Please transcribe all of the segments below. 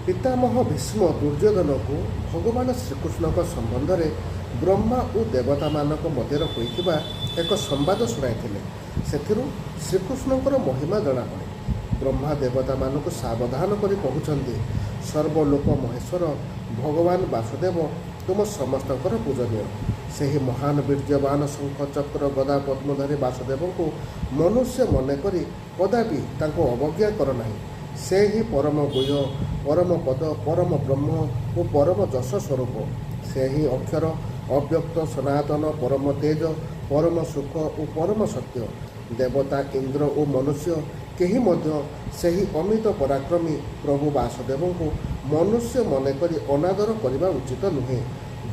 ପିତାମହ ଭୀଷ୍ମ ଦୁର୍ଯ୍ୟୋଧନକୁ ଭଗବାନ ଶ୍ରୀକୃଷ୍ଣଙ୍କ ସମ୍ବନ୍ଧରେ ବ୍ରହ୍ମା ଓ ଦେବତାମାନଙ୍କ ମଧ୍ୟରେ ହୋଇଥିବା ଏକ ସମ୍ବାଦ ଶୁଣାଇଥିଲେ। ସେଥିରୁ ଶ୍ରୀକୃଷ୍ଣଙ୍କର ମହିମା ଜଣାପଡ଼େ। ବ୍ରହ୍ମା ଦେବତାମାନଙ୍କୁ ସାବଧାନ କରି କହୁଛନ୍ତି, ସର୍ବଲୋକ ମହେଶ୍ୱର ଭଗବାନ ବାସୁଦେବ ତୁମ ସମସ୍ତଙ୍କର ପୂଜନୀୟ। ସେହି ମହାନ ବୀର୍ଯ୍ୟବାନ ଶଙ୍ଖ, ଚକ୍ର, ଗଦା, ପଦ୍ମଧାରୀ ବାସୁଦେବଙ୍କୁ ମନୁଷ୍ୟ ମନେକରି କଦାପି ତାଙ୍କୁ ଅବଜ୍ଞା କର ନାହିଁ। ସେ ହିଁ ପରମ ଗୁହ୍ୟ, ପରମ ପଦ, ପରମ ବ୍ରହ୍ମ ଓ ପରମ ଯଶ ସ୍ୱରୂପ। ସେ ହିଁ ଅକ୍ଷର, ଅବ୍ୟକ୍ତ, ସନାତନ, ପରମ ତେଜ, ପରମ ସୁଖ ଓ ପରମ ସତ୍ୟ। ଦେବତା, ଇନ୍ଦ୍ର ଓ ମନୁଷ୍ୟ କେହି ମଧ୍ୟ ସେହି ଅମିତ ପରାକ୍ରମୀ ପ୍ରଭୁ ବାସୁଦେବଙ୍କୁ ମନୁଷ୍ୟ ମନେକରି ଅନାଦର କରିବା ଉଚିତ ନୁହେଁ।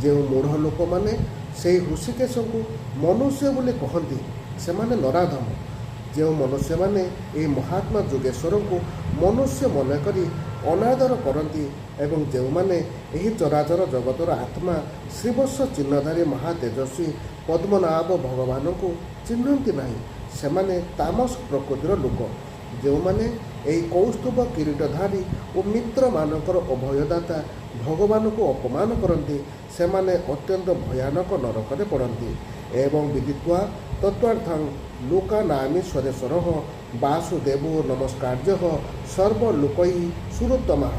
ଯେଉଁ ମୂଢ଼ ଲୋକମାନେ ସେହି ହୃଷିକେଶଙ୍କୁ ମନୁଷ୍ୟ ବୋଲି କହନ୍ତି, ସେମାନେ ନରାଧମ। ଯେଉଁ ମନୁଷ୍ୟମାନେ ଏହି ମହାତ୍ମା ଯୋଗେଶ୍ୱରଙ୍କୁ ମନୁଷ୍ୟ ମନେକରି ଅନାଦର କରନ୍ତି ଏବଂ ଯେଉଁମାନେ ଏହି ଚରାଚର ଜଗତର ଆତ୍ମା ଶ୍ରୀବତ୍ସ ଚିହ୍ନଧାରୀ ମହାତେଜସ୍ୱୀ ପଦ୍ମନାଭ ଭଗବାନଙ୍କୁ ଚିହ୍ନନ୍ତି ନାହିଁ, ସେମାନେ ତାମସ ପ୍ରକୃତିର ଲୋକ। ଯେଉଁମାନେ ଏହି କୌସ୍ତୁଭ କିରୀଟଧାରୀ ଓ ମିତ୍ରମାନଙ୍କର ଅଭୟଦାତା ଭଗବାନଙ୍କୁ ଅପମାନ କରନ୍ତି, ସେମାନେ ଅତ୍ୟନ୍ତ ଭୟାନକ ନରକରେ ପଡ଼ନ୍ତି। ଏବଂ ବିଦିତ୍ୱା ତତ୍ତ୍ୱାର୍ଥଂ ଲୋକାନାମୀଶ୍ୱରେଶ୍ୱରଃ ବାସୁଦେବୋ ନମସ୍କାର୍ଯ୍ୟଃ ସର୍ବଲୋକୈଃ ସୁରୋତ୍ତମଃ।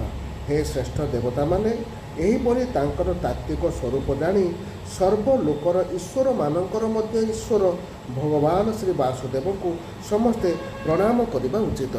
ହେ ଶ୍ରେଷ୍ଠ ଦେବତାମାନେ, ଏହିପରି ତାଙ୍କର ତାତ୍ତ୍ୱିକ ସ୍ୱରୂପ ଜାଣି ସର୍ବଲୋକର ଈଶ୍ୱରମାନଙ୍କର ମଧ୍ୟ ଈଶ୍ୱର ଭଗବାନ ଶ୍ରୀ ବାସୁଦେବଙ୍କୁ ସମସ୍ତେ ପ୍ରଣାମ କରିବା ଉଚିତ।